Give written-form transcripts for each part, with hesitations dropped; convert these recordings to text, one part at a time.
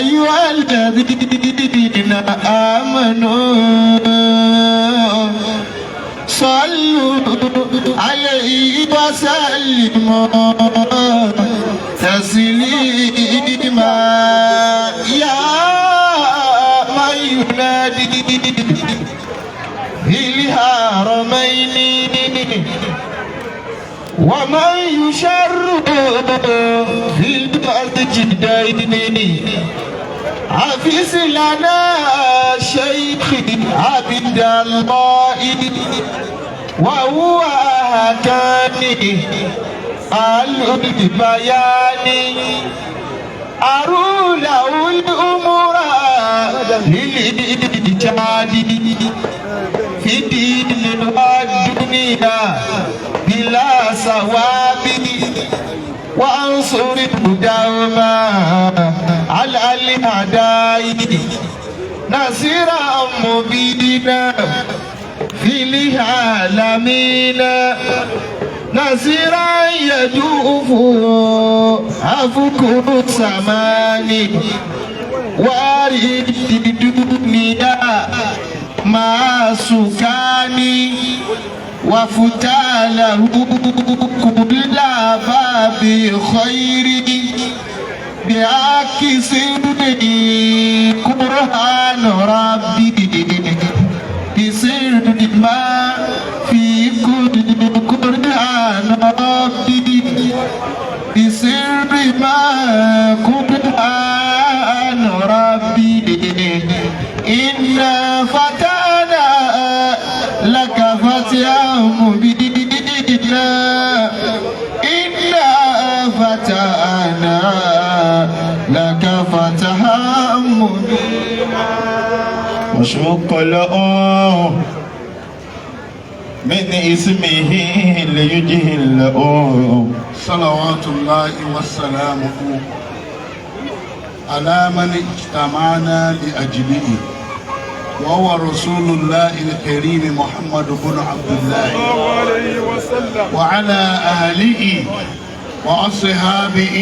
أيها الذين آمنوا صلوا عليه وسلموا تسليما. يا من ينادي في الحرمين ومن يشر في المسجدين، حفظ لنا شيخ عبد الله وهو كان أهل البيان أروا له الأمور للإيجاد في الدين والدنيا بلا ثواب، وانصر دوما على الأعداء نصيرا مبينا في العالمين، نصيرا يجوف أفق الزمان وارد الدنيا مع سكاني، وفتح له كل باب خير بعكس قرآن ربي، بسر ما في كل قرآن ربي، بسر ما قرآن ربي. إنا فتحنا لك فتحا مبينا، إنا فتحنا لك فتحا مبينا. وشق له من اسمه ليجهله. صلوات الله وسلامه على من اجتمعنا لأجله، وهو رسول الله الكريم محمد بن عبد الله، وعلى آله وأصحابه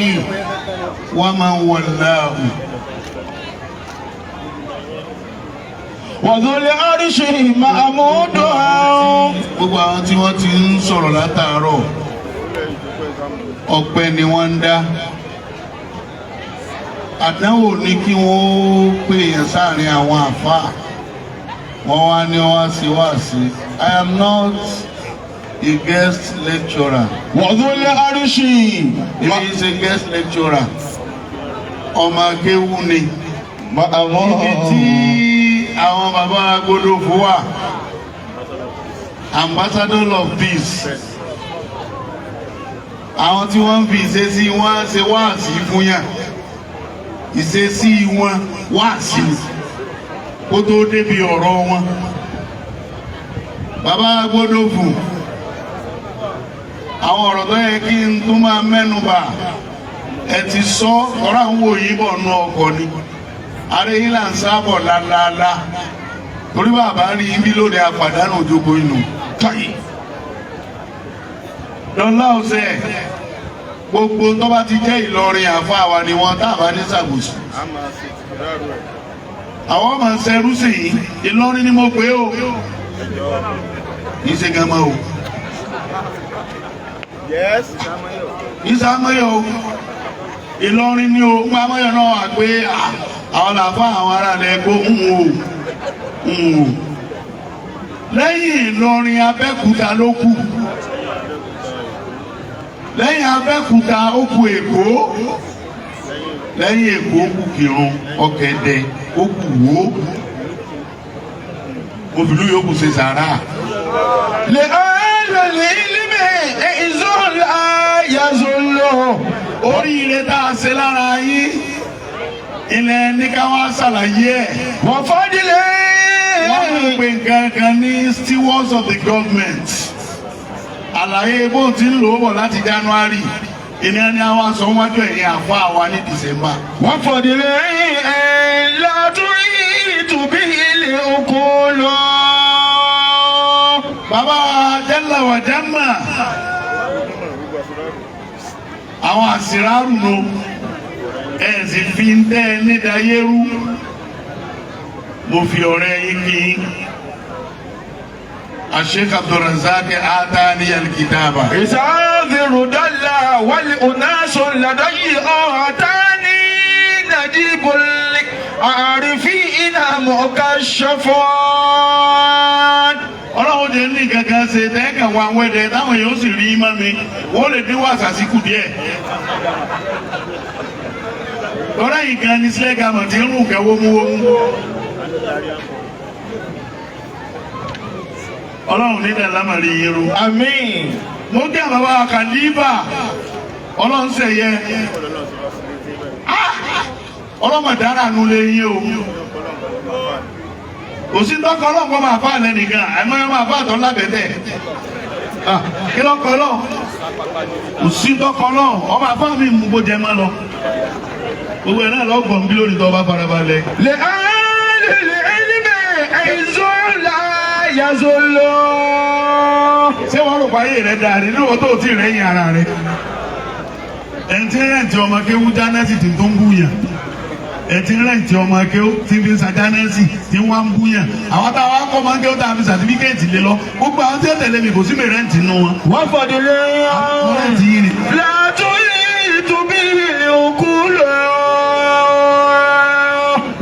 ومن والاه. وذو العرش محمود. Gbogbo àwọn tí wọ́n ti ń sọ̀rọ̀ látàárọ̀, ọpẹ́ ni wọ́n ń dá. Àdánwò ní kí wọ́n pè yẹn sáàrin àwọn àfáà, wọ́n wá ní wá sí wá sí. I am not a guest lecturer. وذو العرش. He is a guest lecturer, ọmọ akéwú ni. Ibi tí àwọn bàbá agbódòfó wà, ambassador of peace, àwọn tí wọ́n ń fi ìṣesí wọn ṣe wáàsí fún yàn, ìṣesí wọn wáàsí kó tó débi ọ̀rọ̀ wọn. Bàbá agbódòfó, àwọn ọ̀rọ̀ tó yẹ kí n tún máa mẹ́nu bà, ẹ ti sọ ọ̀rọ̀. Àwọn òyìn bọ̀ nú ọkọ̀ ni ààrẹ yín là ń sábọ̀ lálálá, torí bàbá rí ibi lóde àpàdánù òjòkó inú káyì lọ́lá ọ̀sẹ̀. Gbogbo tó bá ti jẹ́ Ìlọrin, àfa wa ni wọ́n tá a bá ní ṣàbòsí. Àwọn ọmọ ṣẹrú sí yìí. Ìlọrin ni mo pè ó, kì í ṣe gan mọ́ o, kì í ṣe amáyọ o, Ìlọrin ni o. Ń gba amáyọ náà wà pé àwọn làfà àwọn ará rẹ̀ kó ń wò ń wò. Lẹ́yìn Ìlọrin, Abẹ́òkúta ló kù. Lẹ́yìn Abẹ́òkúta, ó kù Èkó. Lẹ́yìn Èkó, ó kù Kírun, Ọ̀kẹ́dẹ́, ó kù Wó. Òfìlú yòókù ṣe sàrà. لأهل العلم عز لا يزل. Oríire tá a ṣe lára yín, ilẹ̀ ní ká wá ṣàlàyé ẹ̀. وفضل. Wọ́n ń pè nǹkan kan ní stewards of the government. Àlàyé bó ti ń lò ó bọ̀ láti January, ìní ẹni àwọn aṣọ wájú ẹ̀yìn àfọ àwa ní December. وفضل لا تحيط به العقول. Bàbá wa jalla wa jamma, àwọn àṣírárù nù. Ẹ sì fi ń tẹ́ ẹ nídàáyérú. Mo fi ọ̀rẹ́ yín kí yín. Sheikh Abdulrazak atani al-kitaba. إذا دل والأناس لدي أعطاني نجيب العارفين مكشفون. Ọlọ́run jẹ́ ní kankan ṣe tẹ́ẹ̀kan wá wẹ́dẹ táwọn èèyàn sì rí mọ́ mi, wọ́n lè dín wàsà síkù díẹ̀. Lọ́rọ̀ yìí gan ni sílẹ̀ gàmọ̀ tí ń rùn kẹ́ wómúwómú. Ọlọ́run ní dàlámàrí yín rú. Àmín. Mo kí àwọn bàbá kàlífà, ọlọ́run sẹ̀yẹ. Ọlọ́mọdára nu lè yín o. Kò sí tọkọ ọlọ́run kọ́ máa fà lẹ́nìkan, àmọ́ ẹ máa fà tọ́ lábẹ́tẹ̀. Kí lọ́kọ ọlọ́run? Kò sí tọkọ ọlọ́run, ọmọ àfà mi mú bó jẹ má lọ. Gbogbo ẹ̀ náà lọ́gbọ̀n bí lórí tó bá farabalẹ̀. لأهل العلم عز لا يزل. Ṣé wọ́n rò pé ayé rẹ̀ dáa ní lóòótọ́ tó ti rẹ̀ yín ara rẹ̀? Ẹ̀ ń tí rẹ̀ǹtì ọmọ kéwú jánẹ́sì tí tó ń búyàn. Ẹ̀ tí rẹ̀ǹtì ọmọ kéwú tí fi ń sa jánẹ́sì tí wọ́n ń búyàn. Àwọn táwa kọ́ ọmọ kéwú tá a fi sàtífíkẹ́ẹ̀tì lé lọ. Gbogbo àwọn tí ó tẹ̀lé mi kò sí mi rẹ̀ǹtì nù wọn. وفضل Mo rẹ̀ǹtì yín ni. لا تريد به العقول.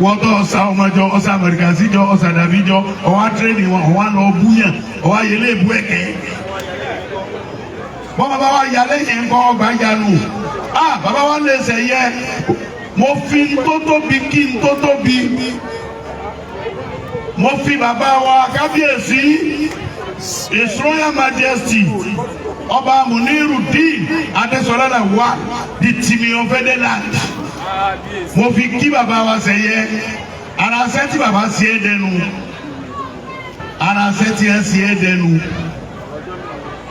Wọ́n tọ́ ọ̀sà ọmọjọ, ọ̀sà Amẹ̀ríkà síjọ, ọ̀sà dàbíjọ, ọ̀wá tírẹ́nì wọn, ọ̀wá lọ búyàn, ọ̀wá yẹlé ìbú ẹ̀kẹ́. Bọ́n bàbá wa yà lẹ́yìn ńkọ́ ọgbà yanu. Ah, bàbá wa lè sẹ̀ yẹ. Mo fi ń tó tóbi kí ń tó tóbi. Mo fi bàbá wa kábíyèsí, His Royal Majesty, Ọba Munirudeen Adesola wa, the Timi of Edeland, mo fi kí bàbá wa sẹ̀yẹ. Ara ṣẹ́ tí bàbá ṣe é dẹnu, ara ṣẹ́ tí ẹ ṣe é dẹnu.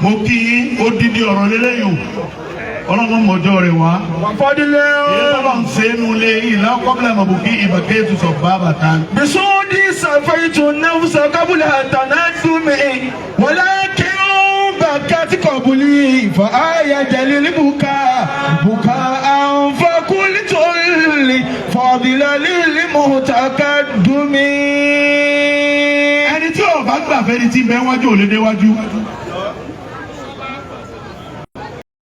Mo kí yín odidi ọ̀rọ̀ lélẹ́yìn o, ọlọ́mọ mọ̀jọ́ rẹ̀ wá. وفضل Èyí tó lọ́n ṣe é nu lé ìlà kọ́bílẹ̀ mọ̀bùkí ìbàkẹ́ ètò sọ̀ bá bàtà. بسود سفيت النفس قبل التندم، ولكن بكت قبلي فآية للبكاء بكاء، فقلت لفضل للمتقدم. Ẹni tí ò bá gbà fẹ́ni tí bẹ́ẹ̀ wájú ò lè déwájú.